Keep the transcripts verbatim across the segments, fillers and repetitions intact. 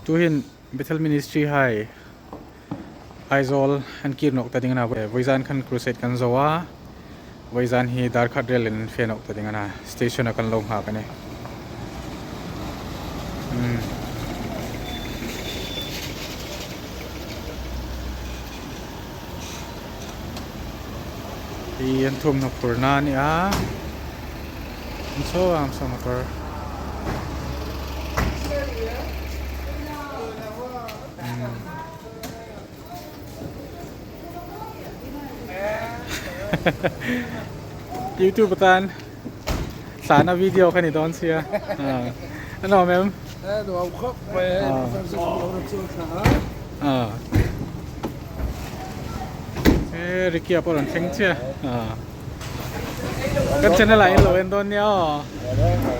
Tuhin Bethel Ministry hai Aizawl an kir nawk ta ding a na, vawizan khan crusade kan zo a, vawizan hi dar khat rel an fe nawk ta ding a na, station-a kan lo nghak a nih. Hmm. Hi an thum hnu phurna a nih a. An saw ang saw motor. Hmm. YouTube-a tan. Thlana video kha ni dawn si a. Ah. A nuom em? Eh, nuom khawp mai. Ah. Ah. Eh, Ricky-a pawh rawn thleng che. Ah. Kan channel-a in lo en dawn nia aw.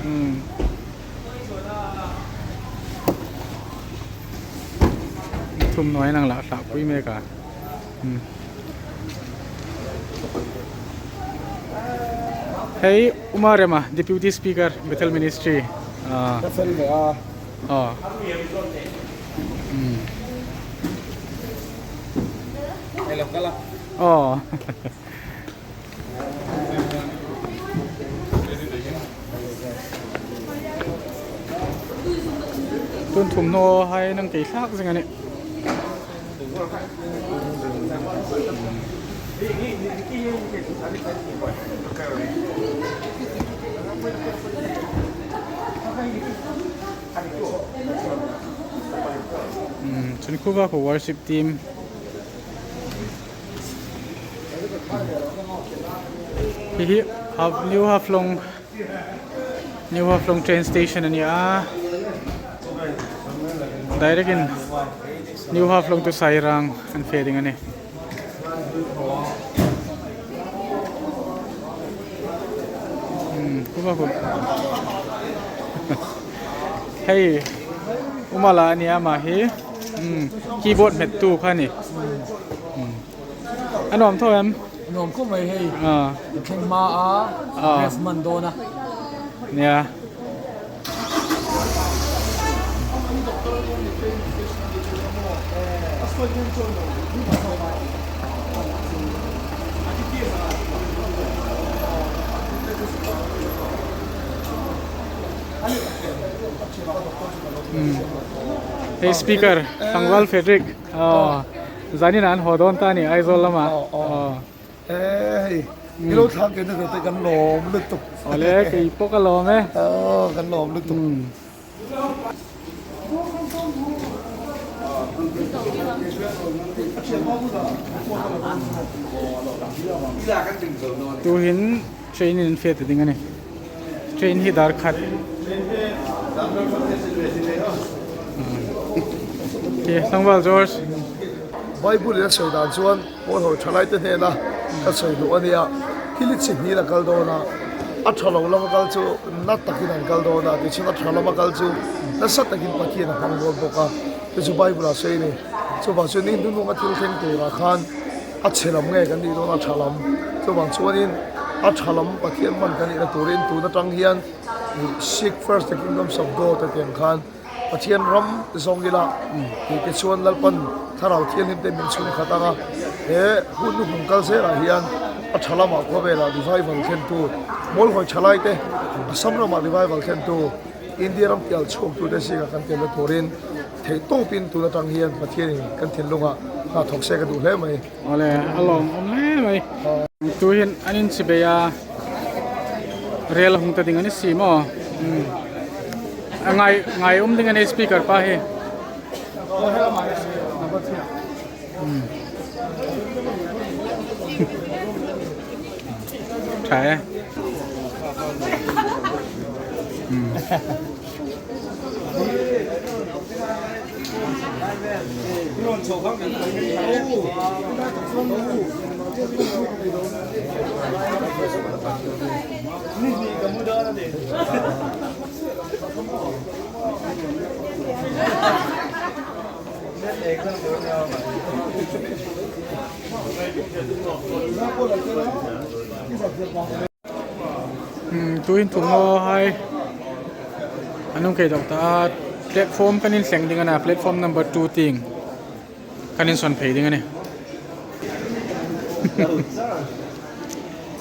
Hmm. Thum hnuah an lo thlak pui mek a. Hmm. Hei, Uma Rema, Deputy Speaker, Bethel Ministry. Ah. Ka fel ve a. Ah. Hmm. Hello, kala. Oh. Tun thum hnu hai an kei thlak zing a nih. Hmm, chun khu va khu worship team. Hi hi, Haf-, New Haflong, New Haflong train station a nia. Direct-in New Haflong to Sairang an fe ding a nih. Hmm, khu va khu. Hei, Uma la a nia ama hi. Hmm, keyboard hmettu kha a nih. Hmm. A nuom tho em? Nuom khawp mai hei. Ah. Thleng hma a, ah, ref man dawn a. Nia. Hmm. Hei speaker, Tlangval Frederick. Ah. Zanin an haw dawn ta ni Aizawl lama. Oh, oh. Oh. Eh, hei. Hmm. I lo thlak ke na te kan lawm lutuk. Awle, kei pawh ka lawm e. Oh, kan lawm lutuk. Hmm. Tuhin train-in an fe ta ding a nih. Train hi dar khat. Hmm. Hi, Tlangval George. Bible-in a sawi dan chuan, Muolhoi ṭhalaite hnena ka sawi duh a nia. Thil hi chi hnihin a kal dawn a, a ṭha lo lama kal chu na takin an kal dawn a, tichuan a ṭha lama kal chu nasa takin Pathian a hmang dawn bawk a. Chu chu Bible-a sawi a ni. Chuvang chuan hnunhnunga thil thleng tura khan a chhe lam nge kan nih dawn a, ṭha lam. Chuvang chuanin a ṭha lam Pathian hman kan nihna turin tun aṭang hian seek first the kingdoms of God a tih ang khan Pathian ram zawng ila, mm, ti te chuan Lalpan Thlarau Thianghlim te min chhun khat anga, he hun hnuhnung kal zelah hian a ṭha lamah khawvela revival thlentu, Muolhoi ṭhalaite, Assam ramah revival thlentu, India ram tial chhuaktute zingah kan tel na turin theihtawpin tun aṭang hian Pathianin kan thinlungah hna thawk se ka duh hle mai. Awle, a lawmawm hle mai. Tuhin an inchibai a, rel a hung ta ding a ni si maw? Hmm. A ngai, ngai um ding a ni speaker pa hi. Hmm. Ṭha e. Hmm. Hmm, tuhin thum ho hai an hung kei dawk ta a, Platform kan inthleng ding a na, platform number two tieng kan insawn phei ding a nih.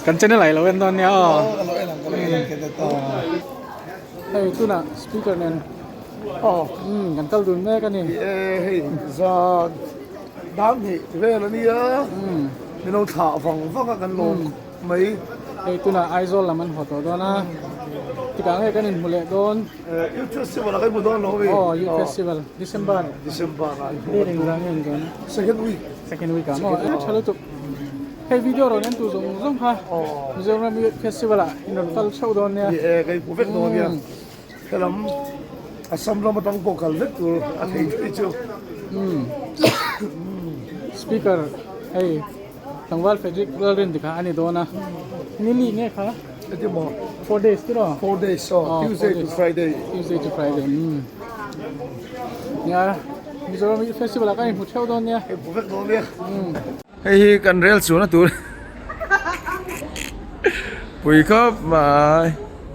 Kan channel ai lo en dawn nia. Oh, ka lo en ang, ka lo en ang, ka lo en ang. Hei, tuna speaker nen. Oh. Hmm, kan kal dun mek a nih. Eh, hei, zan dam hi vel a nia. Hmm. Min lo thlah vang vang a kan lo mai. Hei, tuna Aizawl lam an haw tawh dawn a. Tikah nge kan inhmu leh dawn. Eh, Youth Festival a kan hmu dawn lo hi. Oh, Youth Festival. December. December a. Date engzat nge an gen? Second week. Second week a maw. Second, eh, oh. Ṭha lutuk. Hei, video rawn entu zawng zawng kha. Oh. Mizoram Youth Festival a in rawn kal chauh dawn nia. Ni e, kan hmu vek dawn nia. Hmm. Kha lam, Assam lam atang pawh kal vek tur a thei thei chu. Hmm. Speaker, hei, tlangval Frederick Lalrindika a ni dawn a. Ni li nge kha? Ati maw? Four days tiraw? Four days, so, oh, Tuesday to Friday. Tuesday to Friday. Hmm. Nia, Mizoram Youth Festival a kan inhmu theuh dawn nia. Kan hmu vek dawn nia. Hmm. Hei hi kan rel chuan a tur. Pui khawp mai.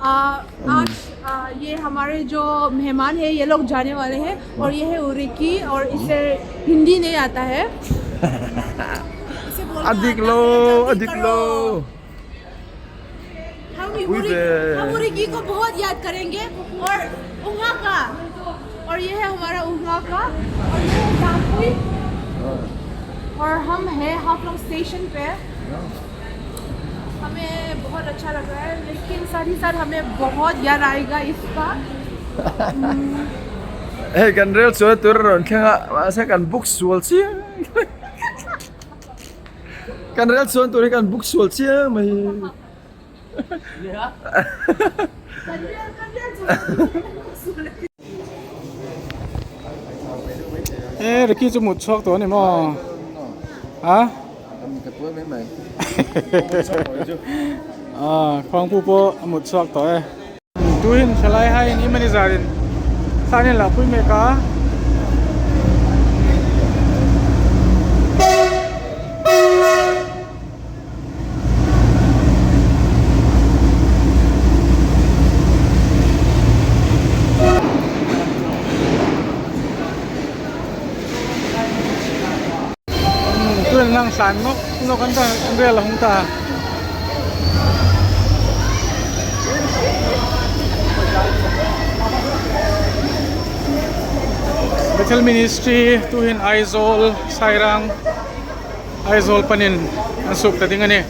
आ, आज, आ, ये हमारे जो मेहमान हैं, ये लोग जाने वाले हैं और ये है उरेकी और इसे हिंदी नहीं आता है। इसे बोलना आता है, जल्दी करो। हम उरेकी, हम उरेकी को बहुत याद करेंगे और उहाँ का, और ये है हमारा उहाँ का, और ये है दापुई, और हम हैं हाफलोंग स्टेशन पे। हमें बहुत अच्छा लग रहा है, लेकिन साथ ही साथ हमें बहुत याद आएगा इसका। Hei, kan rel chuan a tur a rawn thleng a, mahse kan buk sual chiang. Kan rel chuan tur hi kan buk sual chiang mai. Eh, Ricky chu mut chhuak tawh a ni maw? Ha? Ah, Khawngpu pawh a mut chhuak tawh e. Tuhin hla laihaiin iemani zarin thla an inlahpui mek a. Tuhin lang san nawk nawk an ta, an rel a hung ta. Bethel Ministry tuhin Aizawl, Sairang, Aizawl panin an suk ta ding a nih.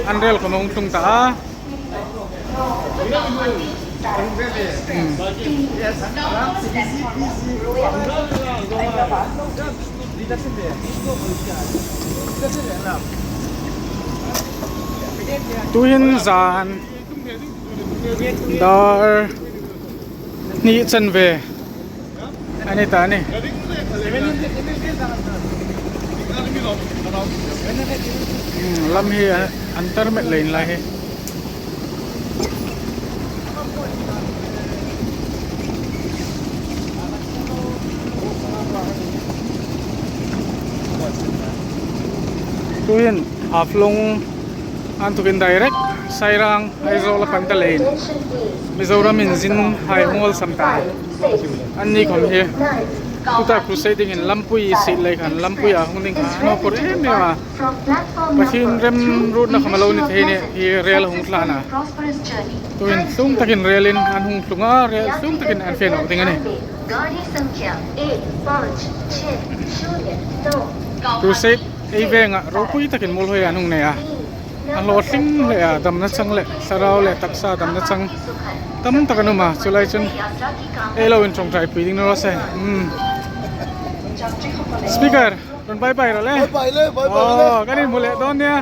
An rel khawm a hung tlung ta a. Tuhin zan dar hnih chanve a ni ta a nih. Hmm, lam hi a, an tar met leiin lai hi. Tuhin Haflong an tukin direct Sairang Aizawl a pan ta leiin Mizoram inzin hai hung awlsam ta. Anni khawm hi tuta crusade dingin lampui sih lei khan, lampui a hung ding khan an hawkawr em em a. Pathien remruotna khawm a lo ni thei nih, hi rel a hung thla a. Tuhin tlung takin relin an hung tlung a, rel tlung takin an fe nawk ding a nih. Crusade ei venga ropui takin Muolhoi an hung nei a. A hlawtling hle a, damna chang le, thlarau le taksa damna chang tam tak an um a, chu lai chun ei lo inṭawngṭaipui ding ni raw se. Hmm. Speaker, rawn bye bye rawh le. Bye bye le, bye bye le. Oh, kan inhmu leh dawn nia.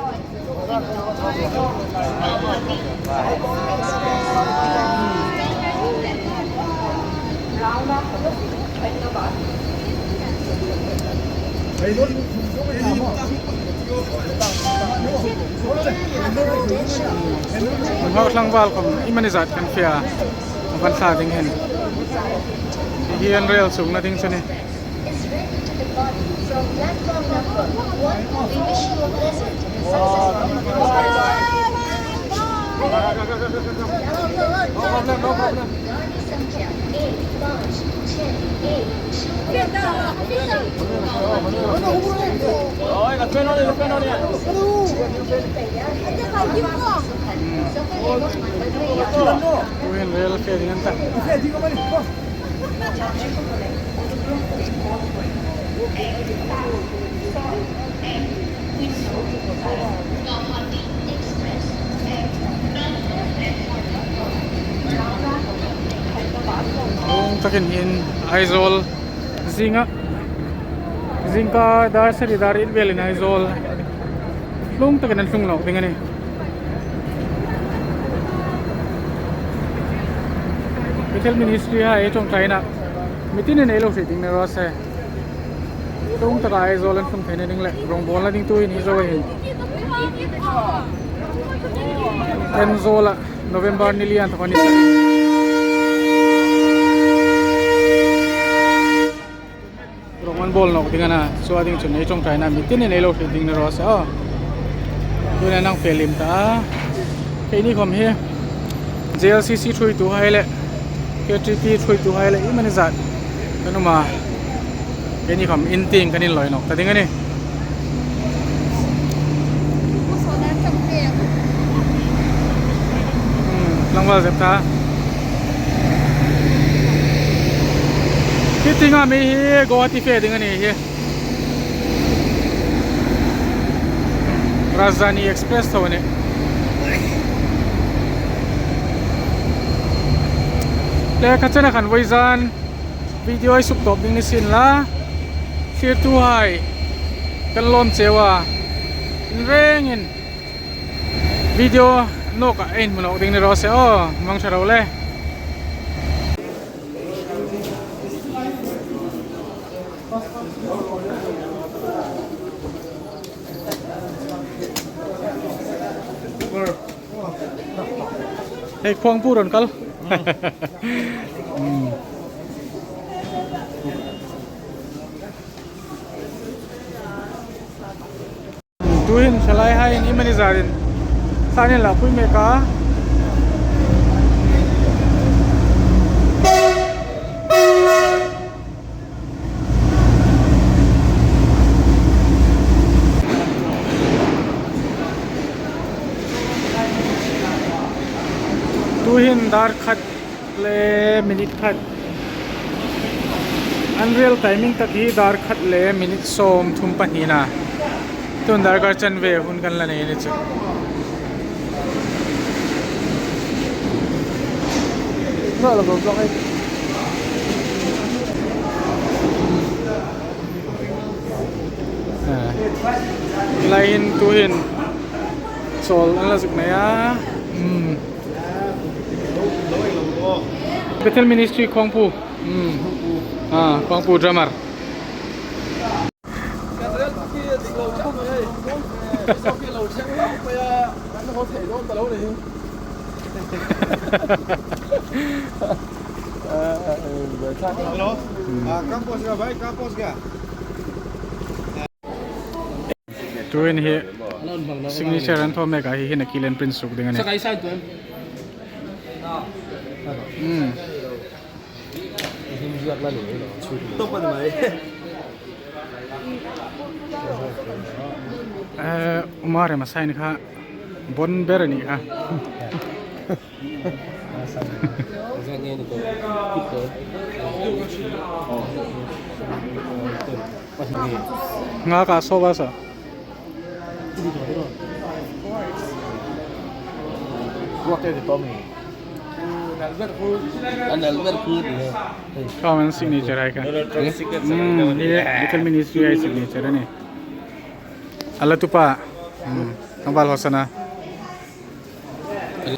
Hmang ho tlangval khawm iemani zat kan fe a, kan thla ding hin. Hi hi an rel sukna ding chu ni. Is ready to depart from platform number one. We wish you a pleasant and successful journey. गाड़ी संख्या एक Tuhin rail fe ding an ta. Tlung takin hin Aizawl zinga, zingka dar sari dar it velin Aizawl tlung takin an tlung nawk ding a nih. Bethel Ministry hai ṭawngṭaina mitinin ei lo hriet ding ni raw se. Tlung taka Aizawl an tlung theina ding le rawngbawlna ding tuhin hi zo a hin. Ten Zawla November ni li an thawk a ni. Rawng an bawl nawk ding a na, chu a ding chun ei ṭawngṭaina mitinin ei lo hriet ding ni raw se aw. Tuhin a nang fe lem ta a. Keini khawm hi J L C C ṭhuoituhai le K T T ṭhuoituhai le iemani zat kan um a. Keini khawm in tieng kan inlawi nawk ta ding a nih. Hmm, tlangval zep ta. Hi tienga mi hi Guwahati fe ding a ni hi. Rajdhani Express tho a nih. Le kha chena khan vawizan video ei suktawp ding ni sien la, thlirtuhai kan lawm cheu a, inrengin video nawka ei hmu nawk ding ni raw se aw, mangṭha ro le. Hei, Khuangpu rawn kal. Mm. Tuhin hrielaihaiin iemani zatin san an inlakpui mek a. Tuhin dar khat le minute khat. An real timing tak hi dar khat le minute sawmthum pahni a na. Tun darkar chanve hun kan la nei a ni chu. Rawh la, vlog ei. Ah. Lai hin tuhin chawl an la zuk nei a. Hmm. Bethel Ministry Khuangpu. Hmm. Ah, Khuangpu drummer. Hello. Ah, kampos ka, bhai, kampos ka. Tuhin hi signature an thaw mek a, hi hin a kil an print suk ding a nih. Hmm. Eh, Umar ema sign kha bon ber a ni kha. Nga ka so ba sa. An Albert Hood. Common signature hai kha. Hmm, hi Bethel Ministry hai signature a nih. A la tupa. Hmm, Tlangval Hosana. Hmm.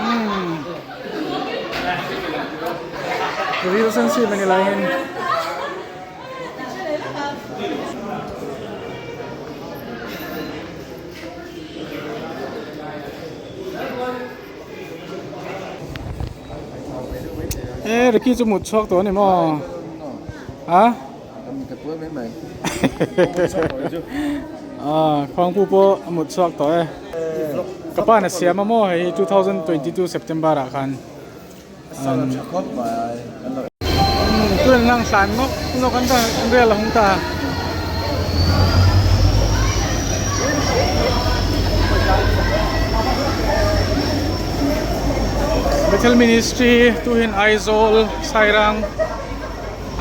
Hmm. Reels an siem a ni lai hin. Eh, Ricky chu mut chhuak tawh a ni maw? Ha? Kan ka tuai mai mai. A, Khawngpu po a mut suok tawh e. Ka pa'n a siam a maw, hei two thousand twenty-two September-a khan. Um, tu'n lang san ngawk, ngawk an ta, an rel a hung ta. Bethel Ministry, tuhin Aizawl, Sairang,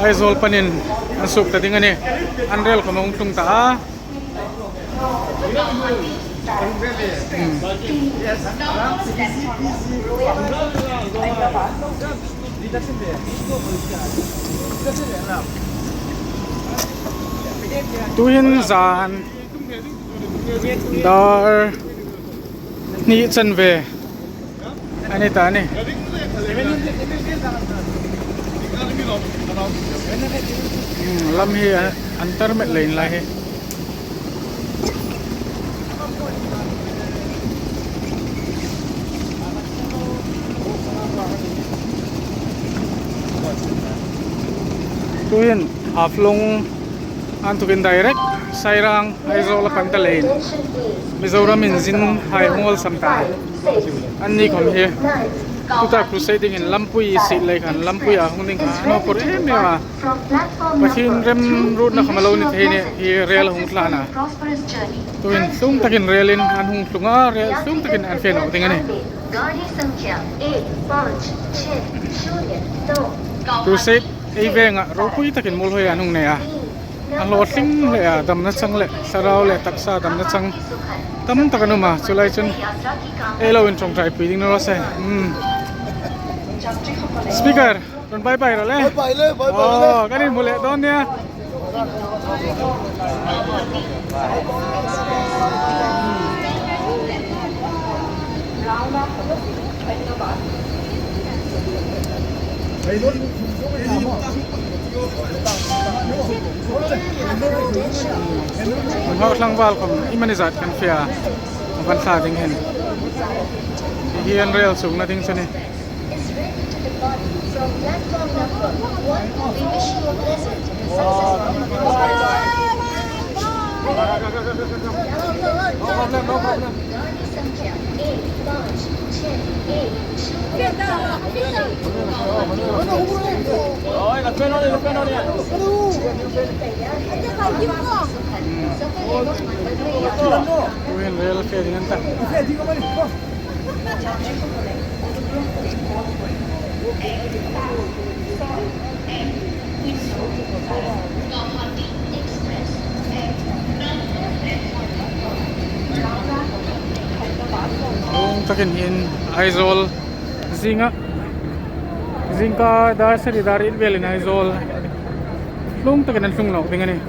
Aizawl panin an suok ta ding a nih. An rel khawm a hung tlung ta a. Tuhin zan dar hni chanve a ni ta a nih. Hmm, lam hi a, an tar met leiin lai hi. Tuhin Haflong an tukin direct Sairang Aizawl a pan ta leiin Mizoram inzinhai hung awlsam ta. Anni khawm hi tuta crusade dingin lampui sie lei khan, lampui a hung ding khan an hawpawr em em a. Pathien remruotna khawm a lo ni thei a nih, hi rel a hung tlan a. Tuhin tlung takin relin an hung tlung a, rel tlung takin an fe nawk ding a nih. Crusade ei venga ropui takin Muolhoi an hung nei a. A hlawtling hle a, damna chang le thlarau le taksa damna chang tam tak an um a, chu lai chun ei lo inṭawngṭaipui ding ni raw se. Hmm. Speaker, rawn bye bye rawh le. Bye bye le, bye bye le. Oh, kan inhmu leh dawn nia. Hmar tlangval khawm iemani zat kan fe a, kan thla ding hin. Hi an rel sukna ding chu a nih. Tuhin rel fe ding an ta. Tlung takin hin Aizawl zinga, zingka dar sari dar it velin Aizawl tlung takin an tlung nawk ding a nih.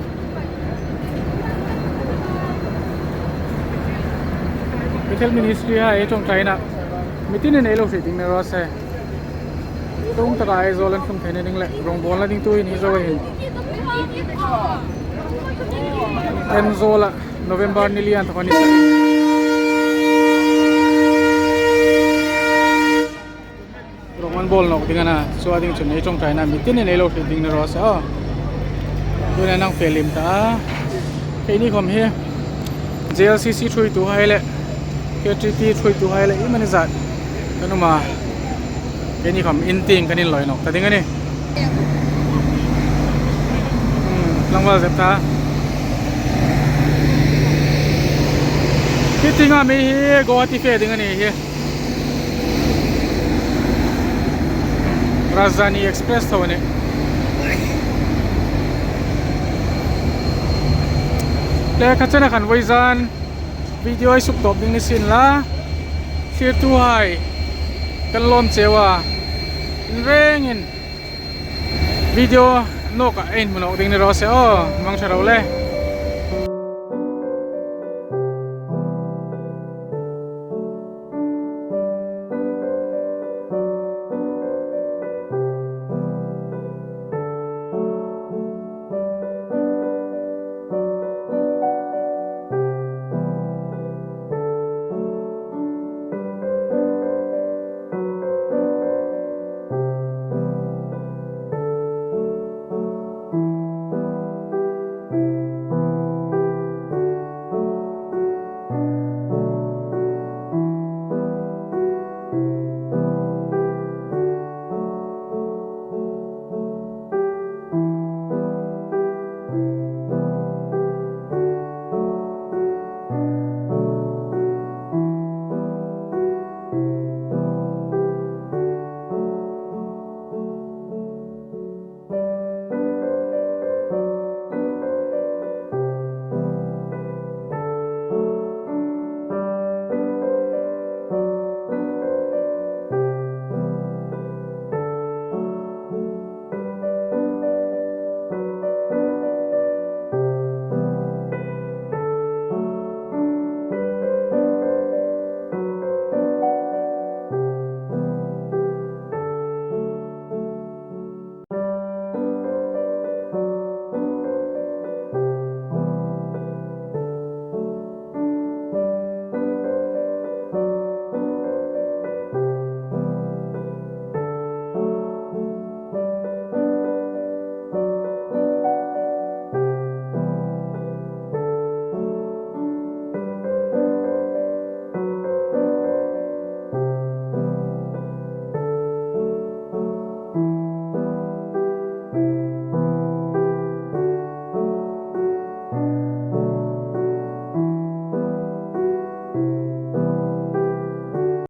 Bethel Ministry-hai ei ṭawngṭaina mitinin ei lo hriet ding ni raw se. Tlung taka Aizawl an tlung theina ding le rawngbawlna ding tuhin hi zo a hin. Aizawl-a November ni li an thawk a ni. Rawng an bawl nawk ding a na, chu a ding chun ei ṭawngṭaina mitinin ei lo hriet ding ni raw se aw. Tuhin an hang fe lem ta a. Keini khawm hi J L C C ṭhuoituhai le K T P ṭhuoituhai le iemani zat kan um a. Keini khawm in tieng kan inlawi nawk ta ding a nih. Hmm, tlangval zep ta. Hi tienga mi hi Guwahati fe ding a ni hi. Rajdhani Express tho a nih. Le kha chena khan vawizan video ei suktawp ding ni sien la. Thlirtuhai kan lawm cheu a. Inrengin video nawka ei inhmu nawk ding ni raw se aw. Mangṭha ro le.